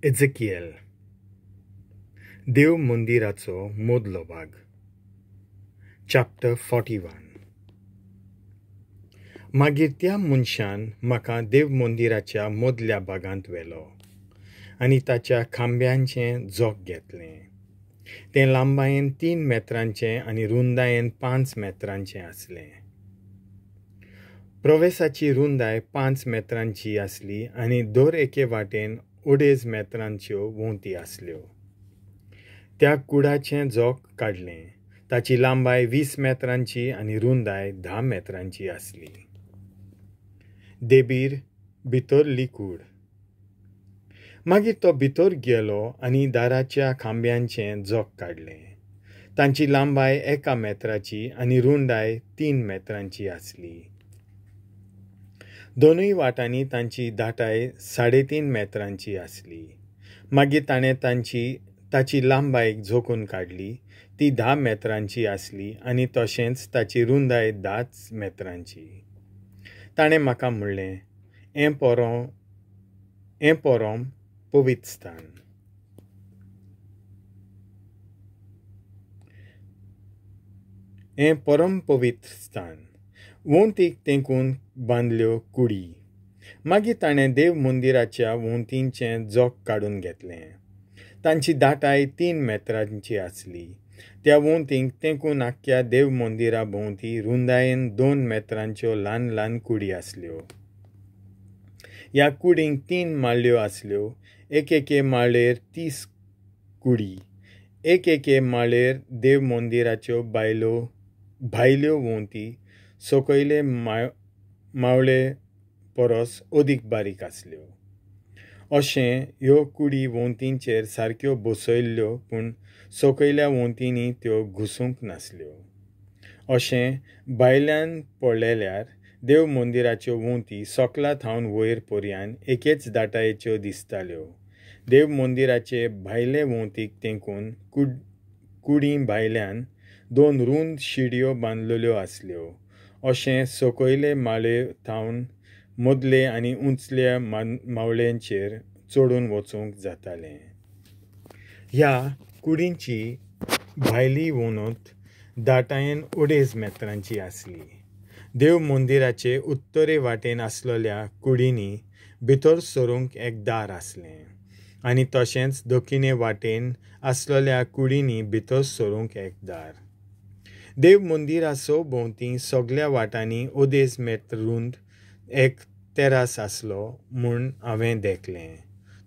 एझेकिएल देव मंदिराचो मदलो भाग, चॅप्टर 41. मागीर त्या मनशान म्हाका देव मंदिराच्या मदल्या भागांत व्हेलो आनी ताच्या खांब्यांचें जोक घेतलें. तें लांबायेन 3 मेत्रांचें आनी रुंदायेन 5 मेत्रांचें आसलें. प्रवेसाची रुंदाय 5 मेत्रांची आसली आनी दर एके वाटेन 2.5 मेत्रांच्यो वोंती आसल्यो. त्या कुडाचें जोक काडलें. ताची लांबाय 20 मेत्रांची आनी रुंदाय 10 मेत्रांची आसली. देबीर भितरली कूड. मागीर तो भितर गेलो आनी दाराच्या खांब्यांचें जोक काडलें. तांची लांबाय 1 मेत्राची आनी रुंदाय 3 मेत्रांची आसली. दोनूय वाटांनी तांची दाटाय 3.5 मेत्रांची आसली. मागीर ताणें ताची लांबाय झोकून काडली. ती 10 मेत्रांची आसली आनी तशेंच ताची रुंदाय 10 मेत्रांची. ताणें म्हाका म्हणलें, हें पोरोम पवित्र स्थान. हें परम पवित्र स्थान. वोंतीक तेंकून बांदल्यो कुडी. मागीर ताणें देव मंदिराच्या वोंतींचें जोक काडून घेतलें. तांची दाटाय 3 मेत्रांची आसली. त्या वोंतींक तेंकून आख्ख्या देव मंदिरा भोंवती रुंदायेन 2 मेत्रांच्यो ल्हान ल्हान कुडी आसल्यो. ह्या कुडींक 3 माळ्यो आसल्यो. एक एके माळयेर 30 कुडी. एक एके माळयेर देव मंदिराच्यो भायल्यो वोंती सकयले मावळे परस अदीक बारीक आसल्यो. अशें ह्यो कुडी वोंतींचेर सारक्यो बसयल्ल्यो, पूण सकयल्या वोंतींनी त्यो घुसूंक नासल्यो. अशें भायल्यान पळयल्यार देव मंदिराच्यो वोंती सकला थावन वयर पर्यान एकेच दाटायेच्यो दिसताल्यो. देव मंदिराचे भायले वोंतीक तेंकून कुडी भायल्यान 2 रूंद शिडयो बांदलेल्यो आसल्यो. अशें सकयले माळे थावन मदले आनी उंचल्या मावळ्यांचेर चडून वचूंक जातालें. ह्या कुडींची भायली वणत दाटायेन 2.5 मेत्रांची आसली. देव मंदिराचे उत्तरे वाटेन आसलेल्या कुडींनी भितर सरूंक एक दार आसलें आनी तशेंच दक्षिणे वाटेन आसलेल्या कुडींनी भितर सरूंक एक दार. देव मंदिरा भोंवती सगल्या वाटांनी 2.5 मेत्र रुंद एक तेरास आसलो म्हूण हांवें देखलें.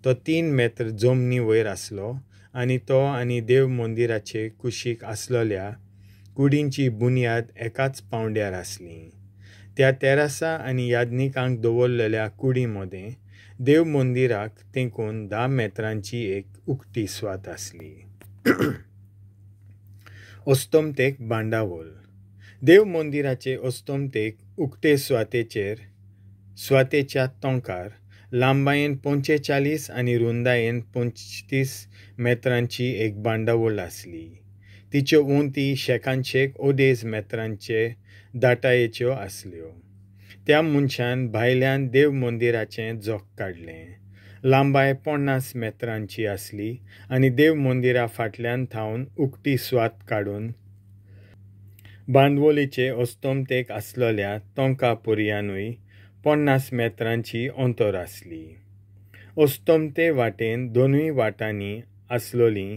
तो 3 मेत्र जमनी वयर आसलो आनी तो आनी देव मंदिराचे कुशीक आसलेल्या कुडींची बुन्याद एकाच पावंड्यार आसली. त्या तेरासा आनी याज्ञिकांक दवरलेल्या कुडी मदें देव मंदिराक तेंकून 10 मेत्रांची एक उक्ती सुवात आसली. अस्तमतेक बांदावळ. देव मंदिराचे अस्तमतेक उक्ते सुवातेच्या तोंकार लांबायेन 45 आनी रुंदायेन 35 मेत्रांची एक बांदावळ आसली. तिच्यो वोंती शेकानशेक 2.5 मेत्रांचे दाटायेच्यो आसल्यो. त्या मनशान भायल्यान देव मंदिराचें जोक काडलें. लांबाय 50 मेत्रांची आसली आनी देव मंदिरा फाटल्यान थावन उक्ती सुवात काडून बांदवोलीचे अस्तमतेक आसलेल्या तोंका पर्यानूय 50 मेत्रांची अंतर आसली. अस्तमते वाटेन दोनूय वाटांनी आसलोली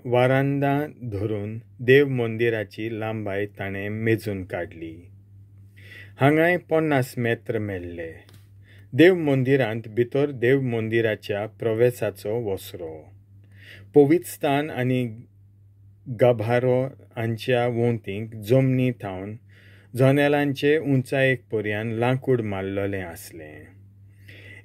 वारांदां धरून देव मंदिराची लांबाय ताणें मेजून काडली. हांगाय 50 मेत्र मेळ्ळे. देव मंदिरांत भितर देव मंदिराच्या प्रवेसाचो वसरो. पवित्र स्थान आनी गाभारो हांच्या वोंतींक जमनी थावन जनेलांचे उंचायेक पर्यान लांकूड मारलेलें आसलें.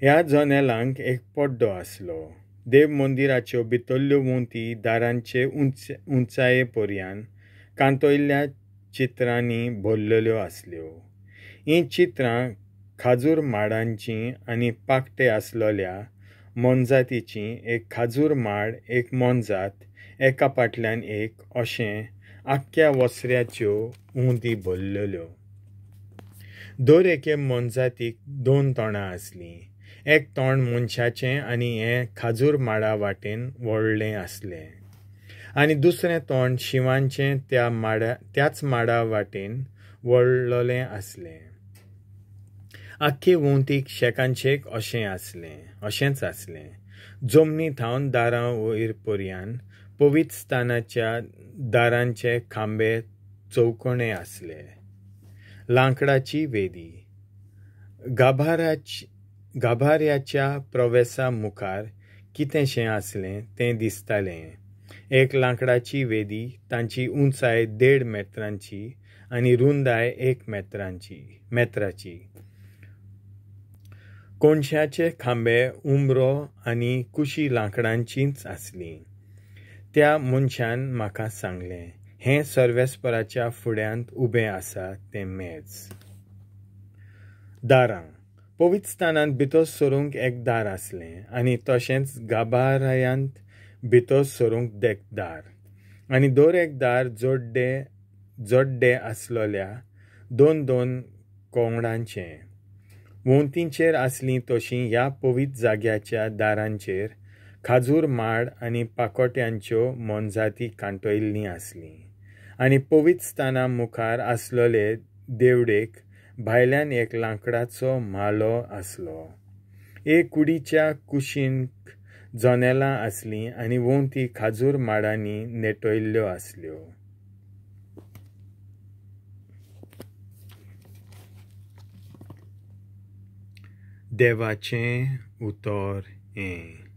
ह्या जनेलांक एक पड्डो आसलो. देव मंदिराच्यो भितरल्यो वोंती दारांचे उंचाये पर्यान कांतयल्ल्या चित्रांनी भरलेल्यो आसल्यो. हीं चित्रां खाजूर माडांची आनी पाकटे आसलेल्या मोनजातीची. एक खाजूर माड, एक मोनजात, एका फाटल्यान एक अशें आख्ख्या वसऱ्याच्यो वोंती भरलेल्यो. दर एके मोनजातीक 2 तोंडां आसलीं. एक तोंड मनशाचें आनी हें खाजूर माडा वाटेन वळ्ळें आसलें आनी दुसरें तोंड शिंवाचें त्याच माडा वाटेन वळ्ळलें आसलें. आख्खे वंतीक शेकानशेक अशेंच आसलें. जमनी थावन दारां वयर पर्यान पवित्र स्थानाच्या दारांचे खांबे चौकोणे आसले. लांकडाची वेदी. गाभाऱ्याच्या प्रवेसा मुखार कितेंशें आसलें तें दिसतालें. एक लांकडाची वेदी, तांची उंचाय 1.5 मेत्रांची आनी रुंदाय 1 मेत्राची. कोनशाचे खांबे उमरो आनी कुशी लांकडांचीच आसलीं. त्या मनशान म्हाका सांगलें, हें सर्वेस्पराच्या फुड्यांत उबें आसा तें मेज. दारां. पवित्र स्थानांत भितर सरूंक एक दार आसलें आनी तशेंच गाभाऱ्यांत भितर सरूंक एक दार आनी दर एक दार जोड्डे आसलेल्या 2-2 कोंगडांचें. वंतींचेर आसलीं तशीं ह्या पवित्र जाग्याच्या दारांचेर खाजूर माड आनी पाकोट्यांच्यो मोनजाती कांटयल्लीं आसलीं आनी पवित्र स्थाना मुखार आसलेले देवडेक भायल्यान एक लांकडाचो म्हालो आसलो. एक कुडीच्या कुशींक जनेलां आसलीं आनी वंती खाजूर माडांनी नेटयल्ल्यो आसल्यो. देवाचें उतर हें.